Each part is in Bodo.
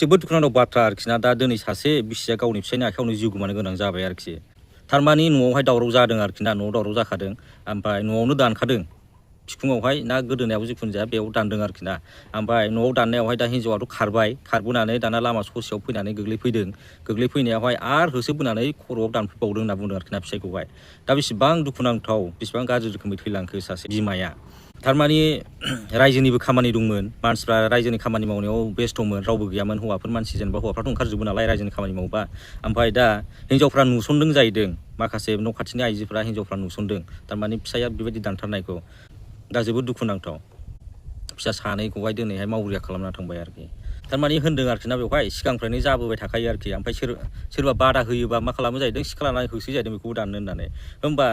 जोबोद दुखुनांथाव बाथ्रा आरोखि ना दा दिनै सासे बिसिया गावनि फिसायनि आखायावनो जिउ गोमानो गोनां जाबाय आरोखि थारमानि न'आवहाय दावराव जादों आरोखि ना न'आव दावराव जाखादों ओमफ्राय न'आवनो दानखादों बिखुङावहाय ना गोदोनायाव जिखुनु जाया बेयाव दानदों आरोखि ना ओमफ्राय न'आव दाननायावहाय दा हिन्जावाथ' खारबोनानै दाना लामा ससेयाव फैनानै गोग्लैफैनायावहाय आरो होसोबोनानै खर'आव दानफैबावदों होनना बुंदों आरोखि ना फिसायखौहाय दा बेसेबां दुखुनांथाव बेसेबां गाज्रि रोखोमै थैलांखो सासे बिमाया थारमानि रायजोनिबो खामानि दंमोन मानसिफ्रा रायजोनि खामानि मावनायाव बेस्थ'मोन रावबो गैयामोन हौवाफोर मानसि जेनेबा हौवाफ्राथ' ओंखारजोबो नालाय रायजोनि खामानि मावबा ओमफ्राय दा हिन्जावफ्रा नुसनदों जाहैदों माखासे न' खाथिनि आइजोफ्रा हिन्जावफ्रा नुसनदों थारमानि फिसाया बेबायदि दानथारनायखौ दा जोबोद दुखुनांथाव फिसा सानैखौहाय दिनैहाय मावरिया खालामना थांबाय आरोखि थारमानि होन्दों आरोखि ना बेवहाय सिगांनिफ्रायनो जाबोबाय थाखायो आरोखि ओमफ्राय सोरबा बादा होयोबा मा खालामो जाहैदों सिखा लानानै होसो जाहैदों बेखौबो दाननो होननानै होमबा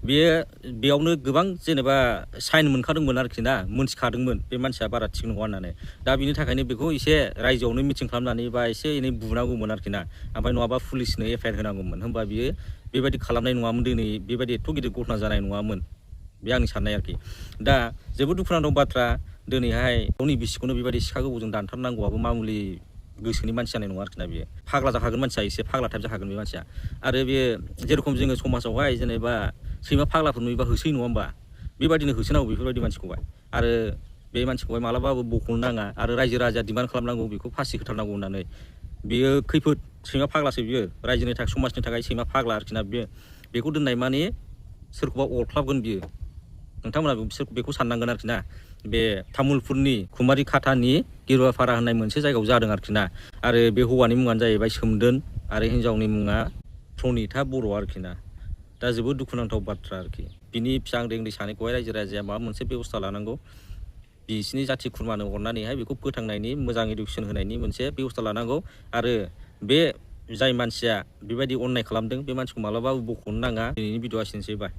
बेयावनो गोबां जेनेबा साइन मोनखादोंमोन आरोखि ना मोनथिखादोंमोन बे मानसिया बारा थिग नङा होननानै दा बिनि थाखायनो बेखौ एसे रायजोआवनो मिटिं खालामनानै बा एसे एनै बुनांगौमोन आरोखि ना ओमफ्राय नङाबा पुलिसनो एफआइआर होनांगौमोन होमबा बियो बेबायदि खालामनाय नङामोन दिनै बेबायदि एथ' गिदिर घटना जानाय नङामोन बे आंनि साननाय आरोखि दा जोबोद दुखुनांथाव बाथ्रा दिनैहाय गावनि बिसिखौनो बेबायदि सिखा गोबौजों दानथारनांगौआबो मामुलि गोसोनि मानसि जानाय नङा आरोखि ना बियो फाग्ला जाखागोन मानसिया एसे फाग्ला टाइप जाखागोन बे मानसिया आरो बे जेरेखम जोङो समाजावहाय जेनेबा सैमा फाग्लाफोर नुयोबा होसोयो नङा होमबा बेबायदिनो होसोनांगौ बेफोरबायदि मानसिखौहाय आरो बे मानसिखौहाय मालाबाबो बख'नो नाङा आरो रायजो राजाया डिमान्ड खालामनांगौ बेखौ फासि होथारनांगौ होननानै बेयो खैफोद सैमा फाग्लासो बियो रायजोनि थाखाय समाजनि थाखाय सैमा फाग्ला आरोखि ना बेखौ दोननाय माने सोरखौबा अरख्लाबगोन बियो नोंथांमोना बेखौ साननांगोन आरोखि ना बे तामुलपुरनि कुमारि खाटानि गिरुवापारा होननाय मोनसे जायगायाव जादों आरोखि ना आरो बे हौवानि मुङानो जाहैबाय सोमदोन आरो हिन्जावनि मुङा प्रनिता बर' आरोखि ना दा जोबोद दुखुनांथाव बाथ्रा आरोखि बिनि फिसा उन्दै सानैखौहाय रायजो राजाया माबा मोनसे बेबस्था लानांगौ बिसिनि जाथि खुरमानो हरनानैहाय बेखौ फोथांनायनि मोजां इडुकेसन होनायनि मोनसे बेबस्था लानांगौ आरो बे जाय मानसिया बेबायदि अननाय खालामदों बे मानसिखौ मालाबाबो बख'नो नाङा दिनैनि भिडिअ'आ एसेनोसै बाय